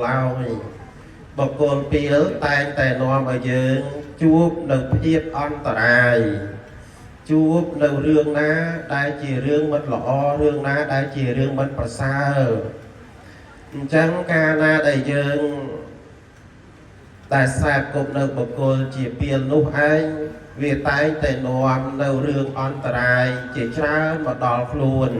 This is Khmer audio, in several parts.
ឡើយបុគ្គលពីលតែងតែនាំឲ្យយើងជួបនៅភាពអន្តរាយជួបនៅរឿងណាដែលជារឿងមិនល្អរឿងណាដែលជារឿងមិនប្រសើរអញ្ចឹងកាលណាដែលយើងដែលខ្សែគប់នៅបុគ្គលជាពីលនោះឯងវាតែងតែនាំនៅរឿងអន្តរាយជាច្រើនមកដល់ខ្លួន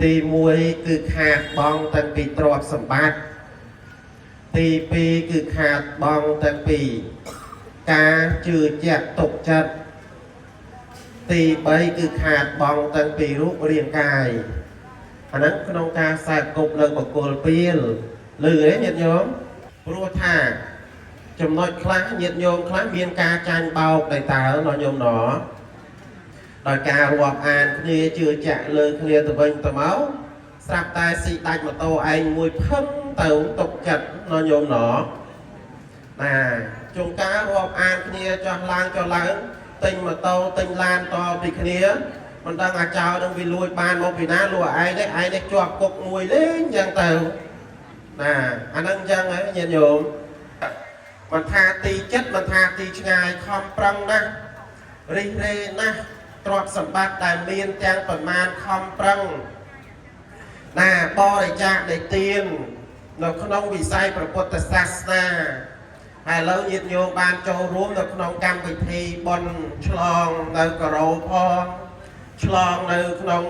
ទី1គឺខាតបង់តាំងពីទ្រព្យសម្បត្តិទី2គឺខាតបង់តាំងពីការជឿជាក់ទុកចិត្តទី3គឺខាតបង់តាំងពីរូបរាងកាយអាហ្នឹងក្នុងការខ្សែគប់នៅបុគ្គលពីលឮទេញាតិញោមព្រោះថាចំណុចខ្លះញាតិញោមខ្លះមានការចាញ់បោកដោយតើណោះញោមណោះ ដោយការរាប់អានគ្នាជឿជាក់លើគ្នាទៅវិញទៅមកស្រាប់តែស៊ីដាច់ម៉ូតូឯងមួយផឹងទៅទុកចិត្តណោះញោមណោះណាជួនកាលរាប់អានគ្នាចោះឡើងចោះឡើងទិញម៉ូតូទិញឡានតពីគ្នាមិនដឹងអាចោលនឹងវាលួចបានមកពីណាលួចឯងនេះឯងនេះជាប់គុកមួយលេងចឹងទៅណាអាហ្នឹងចឹងហ៎ញាតិញោមមិនថាទីចិត្តមិនថាទីឆ្ងាយខំប្រឹងណាស់រិះរេណាស់ទ្រព្យសម្បត្តិដែលមានទាំងប្រមាណខំប្រឹងណាបរិច្ចាគនៃទាននៅក្នុងវិស័យព្រះពុទ្ធសាសនាហើយឥឡូវញាតិញោមបានចូលរួមនៅក្នុងកម្មវិធីបុណ្យឆ្លងនៅការ៉ូផងឆ្លងនៅក្នុង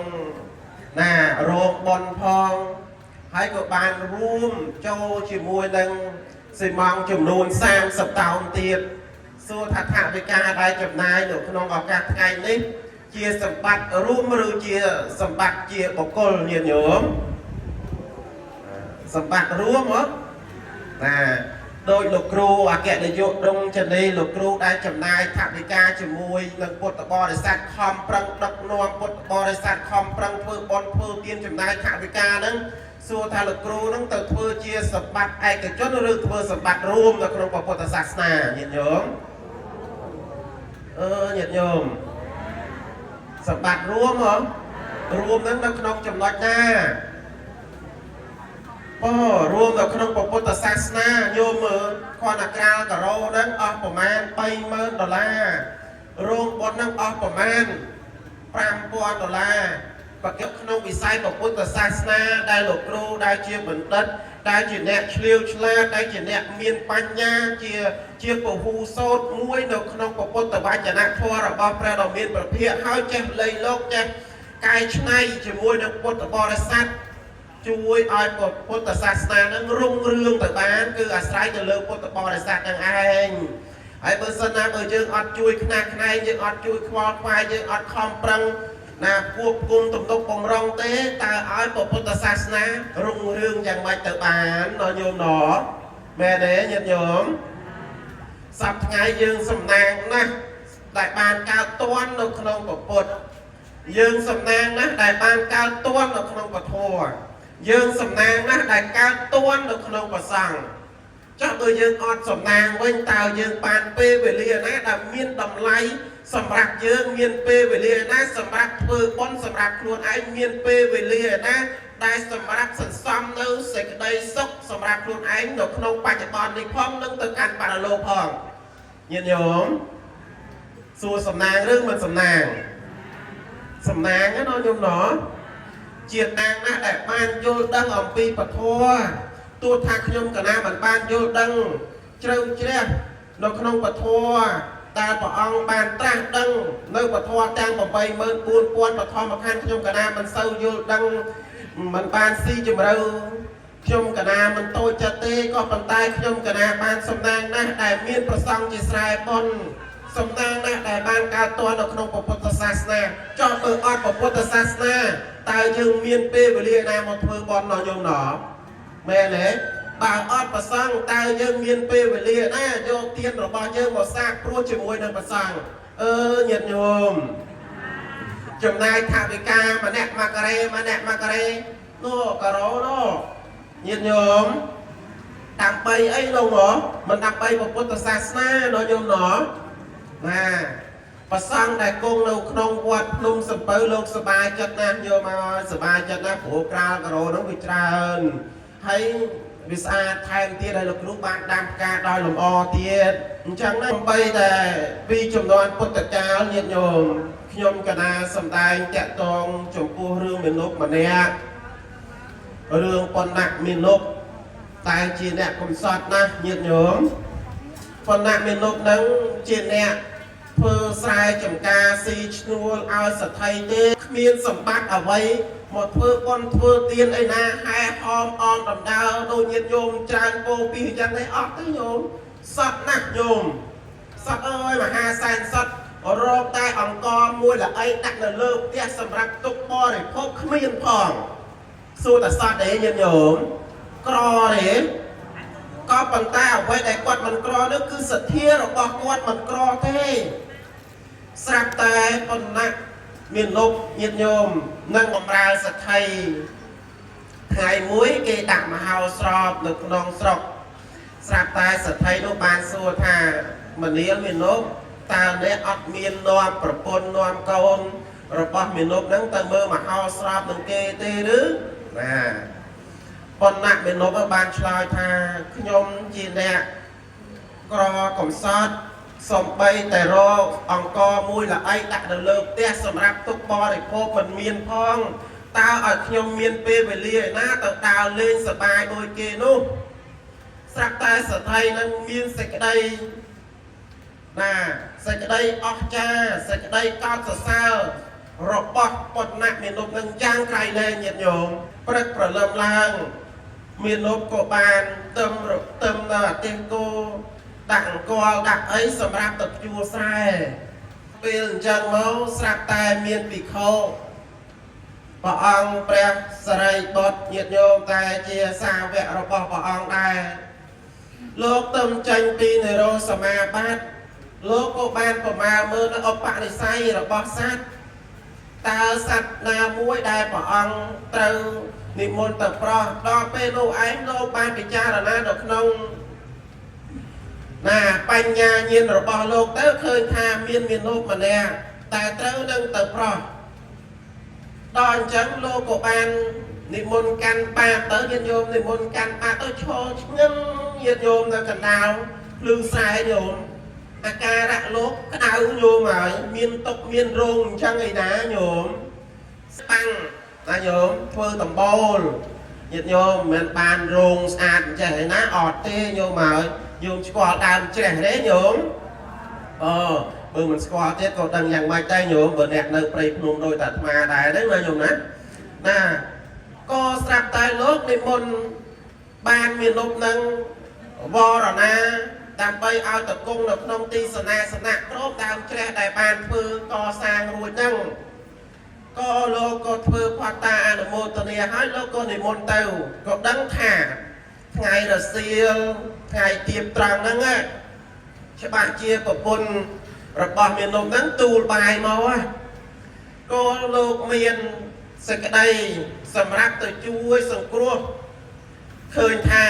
ណារោងបុណ្យផងហើយក៏បានរួមចូលជាមួយនឹងស៊ីម៉ងចំនួន30តោនទៀតសួរថាថវិកាដែលចំណាយនៅក្នុងឱកាសថ្ងៃនេះជាសម្បត្តិរួមឬជាសម្បត្តិជាបុគ្គលញាតិញោមសម្បត្តិរួមហ៎ណាដោយលោកគ្រូអគ្គនាយកដងជនីលោកគ្រូដែលចំណាយថវិកាជាមួយនឹងពុទ្ធបរិស័ទខំប្រឹងដឹកនាំពុទ្ធបរិស័ទខំប្រឹងធ្វើបុណ្យធ្វើទានចំណាយថវិកាហ្នឹងសួរថាលោកគ្រូហ្នឹងទៅធ្វើជាសម្បត្តិឯកជនឬធ្វើសម្បត្តិរួមនៅក្នុងពុទ្ធសាសនាញាតិញោមអឺញាតិញោមសម្បត្តិរួមហ៎រួមហ្នឹងនៅក្នុងចំណុចណាអូរួមនៅក្នុងពុទ្ធសាសនាញោមមើលគ្រាន់តែក្រាលការ៉ូហ្នឹងអស់ប្រមាណ30000ដុល្លាររោងបុណ្យហ្នឹងអស់ប្រមាណ5000ដុល្លារបកិបក្នុងវិស័យពុទ្ធសាសនាដែលលោកគ្រូដែលជាបណ្ឌិតដែលជាអ្នកឆ្លៀវឆ្លាតដែលជាអ្នកមានបញ្ញាជាជាពហូសោតមួយនៅក្នុងពុទ្ធវចនធម៌របស់ព្រះដ៏មានព្រះភិក្ខហើយចេះលៃលោកចេះកែច្នៃជាមួយនឹងពុទ្ធបរិស័ទ ជួយឲ្យពុទ្ធសាសនានឹងរុងរឿងទៅបានគឺអាស្រ័យទៅលើពុទ្ធបរិស័ទនឹងឯងហើយបើសិនណាបើយើងអត់ជួយខ្នះខ្នែងយើងអត់ជួយខ្វល់ខ្វាយយើងអត់ខំប្រឹងណាគួបគុំទំនុកបំរុងទេតើឲ្យពុទ្ធសាសនារុងរឿងយ៉ាងម៉េចទៅបានដល់ញោមណមែនទេញាតិញោមសប្តាហ៍ថ្ងៃយើងសំណាងណាស់ដែលបានកើតតន់នៅក្នុងពុទ្ធយើងសំណាងណាស់ដែលបានកើតតន់នៅក្នុងពធយើងសំណាងណាស់ដែលកើតតន់នៅក្នុងប្រសង្ឃចុះបើយើងអត់សំណាងវិញតើយើងបានពេលវេលាណាដែលមានតម្លៃសម្រាប់យើងមានពេលវេលាណាសម្រាប់ធ្វើបុណ្យសម្រាប់ខ្លួនឯងមានពេលវេលាណាដែលសម្រាប់សន្សំនៅសេចក្តីសុខសម្រាប់ខ្លួនឯងនៅក្នុងបច្ចុប្បន្ននេះផងនិងទៅកាន់បរលោកផងញាតិញោមសួរសំណាងឬមិនសំណាងសំណាងណាញោមណ ជាតាងណាស់ដែលបានយល់ដឹងអំពីពធទោះថាខ្ញុំកណាមិនបានយល់ដឹងជ្រៅជ្រះនៅក្នុងពធដែលព្រះអង្គបានត្រាស់ដឹងនៅពធទាំង84000បឋមខណ្ឌខ្ញុំកណាមិនសូវយល់ដឹងមិនបានស៊ីជម្រៅខ្ញុំកណាមិនតូចចិត្តទេក៏ប៉ុន្តែខ្ញុំកណាបានសំណាងណាស់ដែលមានប្រសង់ជាស្រែបុណ្យសំណាងណាស់ដែលបានកើតតនៅក្នុងពុទ្ធសាសនាចោះមើលអត់ពុទ្ធសាសនាតើយើងមានពេលវេលាណាមកធ្វើបុណ្យដល់ញោមណមែនទេបើអត់ប្រសង់តើយើងមានពេលវេលាណាយកទានរបស់យើងមកសាកព្រោះជាមួយនឹងប្រសង់អឺញាតិញោមចំណាយថវិកាម្នាក់មួយការ៉េម្នាក់មួយការ៉េនោះការ៉ូនោះញាតិញោមដើម្បីអីលោកមកមិនដើម្បីពុទ្ធសាសនាដល់ញោមណណាប្រសង់ដែលគង់នៅក្នុងវត្តភ្នំសំពៅលោកសบายចិត្តណាស់យកមកសบายចិត្តណាស់ព្រោះក្រាលការ៉ូហ្នឹងវាច្រើនហើយ វាស្អាតថែមទៀតហើយលោកគ្រូបានដាំផ្កាដោយលម្អទៀតអញ្ចឹងណាបីតែពីចំនួនពុទ្ធកាលញាតិញោមខ្ញុំកណាសំដែងតកតងចំពោះរឿងមនុស្សម្នាក់រឿងបណ្ណៈមនុស្សតែជាអ្នកកំសត់ណាស់ញាតិញោមបណ្ណៈមនុស្សនឹងជាអ្នកធ្វើស្រែចម្ការស៊ីឈ្នួលឲ្យសថីទេគ្មានសម្បត្តិអ្វីមកធ្វើបុណ្យធ្វើទានអីណាហែហោមអមដំណើរដូចញាតិញោមច្រើនពោពីអញ្ចឹងទេអត់ទេញោមសត់ណាស់ញោមសត់អើយមហាសែនសត់រកតែអង្គមួយល្អីដាក់នៅលើផ្ទះសម្រាប់ទុកបរិភោគគ្មានផងសួរតែសត់ទេញាតិញោមក្រទេក៏ប៉ុន្តែអ្វីដែលគាត់មិនក្រនោះគឺសទ្ធារបស់គាត់មិនក្រទេ ស្រាប់តែបណ្ណៈមានលោកញាតិញោមនិងបំរើសថីថ្ងៃមួយគេដាក់មហោស្រពនៅក្នុងស្រុកស្រាប់តែសថីនោះបានសួរថាមនាលមានលោកតើអ្នកអត់មាននាំប្រពន្ធនាំកូនរបស់មានលោកហ្នឹងទៅមើលមហោស្រពនឹងគេទេឬណាបណ្ណៈមានលោកបានឆ្លើយថាខ្ញុំជាអ្នកក្រកំសត់សំបីតែរកអង្គមួយល្អីដាក់នៅលើផ្ទះសម្រាប់ទុកបរិភោគមិនមានផងតើឲ្យខ្ញុំមានពេលវេលាឯណាទៅដើរលេងសប្បាយដូចគេនោះស្រាប់តែសថីនឹងមានសេចក្តីណាសេចក្តីអស្ចារ្យសេចក្តីកោតសរសើររបស់បណ្ណៈមានុបនឹងយ៉ាងក្រៃលែងញាតិញោមព្រឹកព្រលឹមឡើង មានលោកក៏បានទឹមរទឹមនៅអាទិសគោដាក់អង្គលដាក់អីសម្រាប់ទៅភ្ជួរស្រែពេលអញ្ចឹងមកស្រាប់តែមានភិក្ខុព្រះអង្គព្រះសិរីបុត្រញាតិញោមតែជាសាវករបស់ព្រះអង្គដែរលោកទឹមចេញពីនិរោធសមាបត្តិលោកក៏បានប្រមាលមើលនៅឧបនិស្ស័យរបស់សត្វ តើសត្វណាមួយដែលព្រះអង្គត្រូវនិមន្តទៅប្រោះដល់ពេលនោះឯងលោកបានពិចារណានៅក្នុងណាបញ្ញាញាណរបស់លោកទៅឃើញថាមានមនុស្សម្នាក់តែត្រូវនឹងទៅប្រោះដល់អញ្ចឹងលោកក៏បាននិមន្តកាន់បាតទៅញាតិញោមនិមន្តកាន់បាតទៅឈរឆ្ងឹងញាតិញោមនៅកណ្ដាលភ្លឺស្រែញោមអាការៈលោកក្តៅញោមហើយមានតុកមានរោងអញ្ចឹងឯណាញោម ស្ប៉ាំងណាញោមធ្វើដំបូលញាតិញោមមិនមែនបានរោងស្អាតអញ្ចេះឯណាអត់ទេញោមហើយញោមស្គាល់ដើមច្រេះទេញោមអូបើមិនស្គាល់ទៀតក៏ដឹងយ៉ាងម៉េចដែរញោមបើអ្នកនៅព្រៃភ្នំដោយតែអាត្មាដែរហ្នឹងណាញោមណាណាក៏ស្រាប់តែលោកនិមន្តបានមានលុបនឹងវរណាដើម្បីឲ្យតគង់នៅក្នុងទីសនាសនៈក្រោមដើមច្រេះដែលបានធ្វើកសាងរួចហ្នឹង ក៏លោកក៏ធ្វើផត្តាអនុមោទនាហើយលោកក៏និមន្តទៅក៏ដឹងថាថ្ងៃរសៀលថ្ងៃទៀបត្រង់ហ្នឹងណាច្បាស់ជាប្រពន្ធរបស់មានុហ្នឹងទូលបាយមកហ៎ក៏លោកមានសេចក្តីសម្រាប់ទៅជួយសង្គ្រោះឃើញថា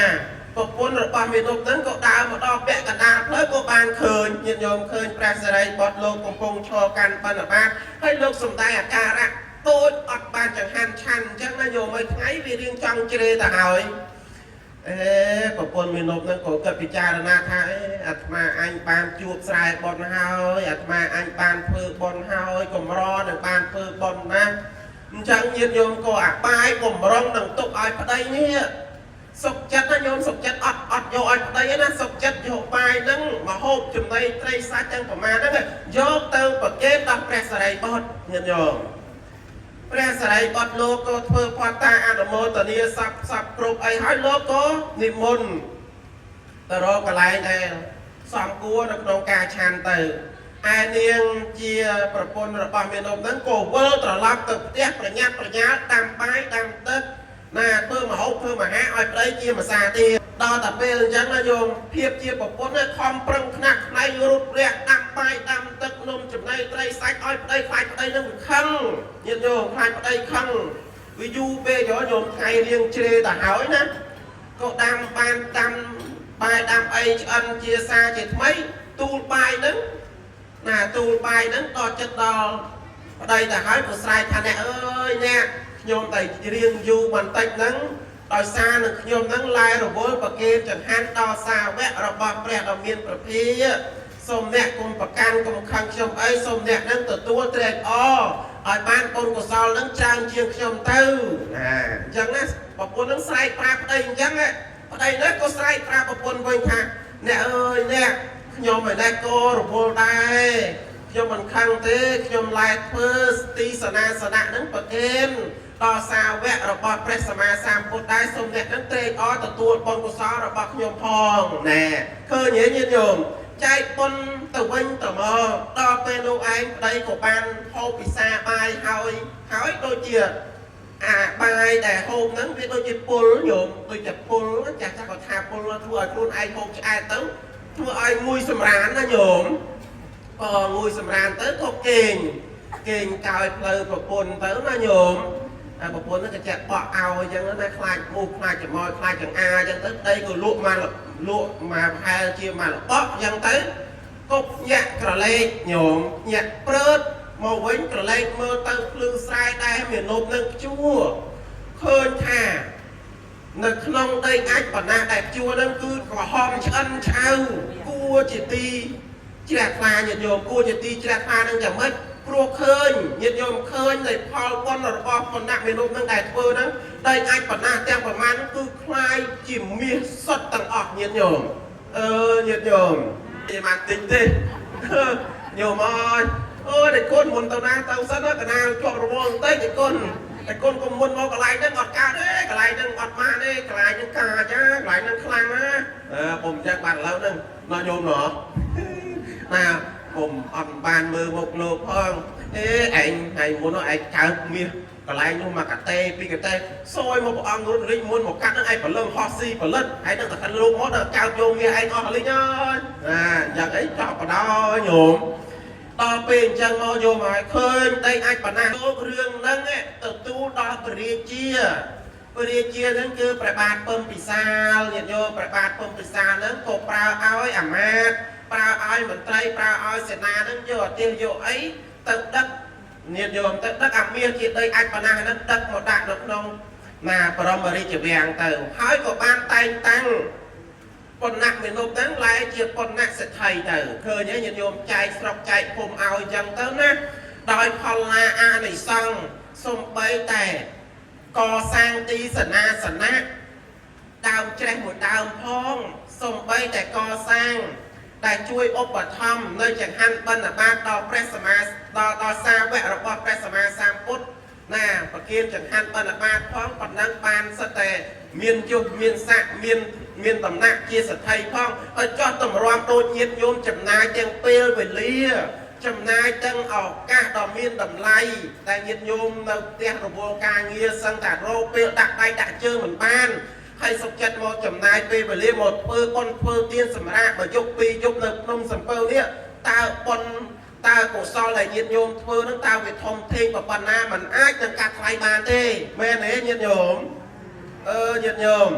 ប្រពន្ធរបស់មានុហ្នឹងក៏ដើរមកដល់ពាក់កណ្ដាលផ្លូវក៏បានឃើញញាតិញោមឃើញព្រះសិរីបុត្រលោកកំពុងឈរកាន់បណ្ឌបាតហើយលោកសំដែងអាការៈតូចអត់បានចង្ហាន់ឆាន់អញ្ចឹងណាញោមឲ្យថ្ងៃវារៀងចង់ជ្រេទៅហើយអេប្រពន្ធមានុហ្នឹងក៏គិតពិចារណាថាអេអាត្មាអញបានជួបស្រែបុណ្យហើយអាត្មាអញបានធ្វើបុណ្យហើយកម្រនឹងបានធ្វើបុណ្យណាស់អញ្ចឹងញាតិញោមក៏អាបាយបំរុងនឹងទុកឲ្យប្តីនេះ សុកចិត្តណាញោមសុកចិត្តអត់អត់យកឲ្យប្តីទេណាសុកចិត្តយកបាយហ្នឹងមកហូបចំណីត្រីសាច់ទាំងប្រមាណហ្នឹងយកទៅប្រគេនដល់ព្រះសិរីបុត្រញាតិញោមព្រះសិរីបុត្រលោកក៏ធ្វើផត្តាអនុមោទនាសពសពគ្រប់អីហើយលោកក៏និមន្តទៅរកកន្លែងដែលសំគួរនៅក្នុងការឆាន់ទៅឯនាងជាប្រពន្ធរបស់មានុហ្នឹងក៏វិលត្រឡប់ទៅផ្ទះប្រញាប់ប្រញាល់ដាំបាយដាំទឹកណាធ្វើមហូបធ្វើមហាឲ្យប្តីជាម្សាទៀតដល់តែពេលអញ្ចឹងណាញោមភាពជាប្រពន្ធណាខំប្រឹងខ្នះខ្នែងរូបរះដាំបាយដាំទឹកនំចំណីត្រីសាច់ឲ្យប្តីខ្លាចប្តីនឹងវាខឹងញាតិញោមខ្លាចប្តីខឹងវាយូរពេកយោញោមថ្ងៃរៀងជ្រេទៅហើយណាក៏ដាំបានដាំបាយដាំអីឆ្អិនជាសាជាថ្មីទូលបាយហ្នឹងណាទូលបាយហ្នឹងដល់ចិត្តដល់ប្តីទៅហើយក៏ស្រែកថាអ្នកអើយអ្នកខ្ញុំតែរៀងយូរបន្តិចហ្នឹង ដោយសារនឹងខ្ញុំនឹងឡាយរវល់ប្រគេនចង្ហាន់ដល់សាវករបស់ព្រះដ៏មានព្រះភិយសូមអ្នកគុំប្រកាន់គុំខឹងខ្ញុំអីសូមអ្នកនឹងទទួលត្រេកអរឲ្យបានបុណ្យកុសលនឹងច្រើនជាងខ្ញុំទៅណាអញ្ចឹងណាប្រពន្ធនឹងស្រែកប្រាប់ប្តីអញ្ចឹងប្តីនេះក៏ស្រែកប្រាប់ប្រពន្ធវិញថាអ្នកអើយអ្នកខ្ញុំឯនេះក៏រវល់ដែរខ្ញុំមិនខឹងទេខ្ញុំឡែកធ្វើទីសនាសនៈនឹងប្រគេនដល់សាវករបស់ព្រះសម្មាសម្ពុទ្ធដែរសូមអ្នកនឹងត្រេកអរទទួលបុណ្យកុសលរបស់ខ្ញុំផងណែឃើញទេញាតិញោមចែកបុណ្យទៅវិញទៅមកដល់ពេលនោះឯងប្តីក៏បានហូបពិសាបាយហើយហើយដូចជាអាបាយដែលហូបហ្នឹងវាដូចជាពុលញោមដូចជាពុលចាស់ចាស់គាត់ថាពុលធ្វើឲ្យខ្លួនឯងហូបឆ្អែតទៅធ្វើឲ្យងួយសម្រានណាញោមក៏ងួយសម្រានទៅក៏គេងគេងកោយផ្លូវប្រពន្ធទៅណាញោមអាប្រពន្ធហ្នឹងក៏ចាក់បក់ឲ្យអញ្ចឹងណាខ្លាចមូសខ្លាចច្មោចខ្លាចចង្អាអញ្ចឹងទៅប្តីក៏លក់មកលក់មកប្រហែលជាមួយរបក់អញ្ចឹងទៅគប់ញាក់ក្រឡេកញោមញាក់ព្រើតមកវិញក្រឡេកមើលទៅភ្លឺស្រែដែរមាននប់នឹងព្យួរឃើញថានៅក្នុងដីអាចបណ្ណាដែលព្យួរនឹងគឺក្រហមឆ្អិនឆៅគួរជាទីជ្រះថ្លាញាតិញោមគួរជាទីជ្រះថ្លានឹងយ៉ាងម៉េចព្រោះឃើញញាតិញោមឃើញនៃផលបុណ្យរបស់បណ្ណៈមេនុនឹងដែលធ្វើហ្នឹងដីអាចបណ្ណាទាំងប្រមាណគឺคล้ายជាមាសសុទ្ធទាំងអស់ញាតិញោមអឺញាតិញោមគេបានតិចទេញោមអើយអូយតែគុណមុនទៅណាទៅសិនកណាជាប់រវល់បន្តិចតែគុណតែគុណកុំមុនមកកន្លែងហ្នឹងអត់កើតទេកន្លែងហ្នឹងអត់បានទេកន្លែងហ្នឹងកាចណាកន្លែងហ្នឹងខ្លាំងណាអឺពុំចឹងបានឥឡូវហ្នឹងណោះញោមណោះណាពុំអត់បានមើលមុខលោកផងអេឯងថ្ងៃមុននោះឯងកើបមាសកន្លែងនោះមកកាតេពីរកាតេសយមកព្រះអង្គរត់រិចមុនមកកាត់ហ្នឹងឯងព្រលឹងហោះស៊ីផលិតឯងនឹងតែខាត់លោកមកដល់កើបយកមាសឯងអស់លីងហើយណាយ៉ាងអីចប់បដ ாய் ញោមដល់ពេលអញ្ចឹងមកយកមកឲ្យឃើញតែអាចបណ្ណាលោករឿងហ្នឹងទទួលដល់ព្រះរាជាព្រះរាជាហ្នឹងគឺព្រះបាទពំពិសាលញាតិញោមព្រះបាទពំពិសាលហ្នឹងក៏ប្រើឲ្យអាមាត្យប្រើឲ្យមន្ត្រីប្រើឲ្យសេនាហ្នឹងយកអាទិសយកអីទៅដឹកញាតិញោមទៅដឹកអាមាសជាដីអាចបណ្ណាហ្នឹងដឹកមកដាក់នៅក្នុងណាបរមរាជវាំងទៅហើយក៏បានតែងតាំង ប៉ុណ្ណៈមេនុបហ្នឹងឡើងជាប៉ុណ្ណៈសិទ្ធិទៅឃើញទេញាតិញោមចែកស្រុកចែកភូមិឲ្យអញ្ចឹងទៅណាដោយផលឡាអានិសង្សសំបីតែកសាងទីសនាសនៈដើមច្រេះមួយដើមផងសំបីតែកសាងដែលជួយឧបត្ថម្ភនៅចង្ហាន់បិណ្ឌបាតដល់ព្រះសម្មាដល់ដល់សាវករបស់ព្រះសម្មាសម្ពុទ្ធណាប្រគិនចង្ហាន់បិណ្ឌបាតផងប៉ុណ្ណឹងបានសិតតែមានយុះមានស័កមានមានតំណាក់ជាសទ្ធិផងឲ្យចោះតម្រាំដូចញាតិញោមចំណាយទាំងពេលវេលាចំណាយទាំងឱកាសដ៏មានតម្លៃតែញាតិញោមនៅផ្ទះរវល់ការងារសឹងតែរកពេលដាក់ដៃដាក់ជើងមិនបានហើយសុខចិត្តមកចំណាយពេលវេលាមកធ្វើបុណ្យធ្វើទានសម្រាប់មួយយប់ពីរយប់នៅភ្នំសំពៅនេះតើបុណ្យតើកុសលដែលញាតិញោមធ្វើនឹងតើវាធំធេងប៉ុណ្ណាมันអាចនឹងកាត់ថ្លៃបានទេមែនទេញាតិញោមអឺញាតិញោម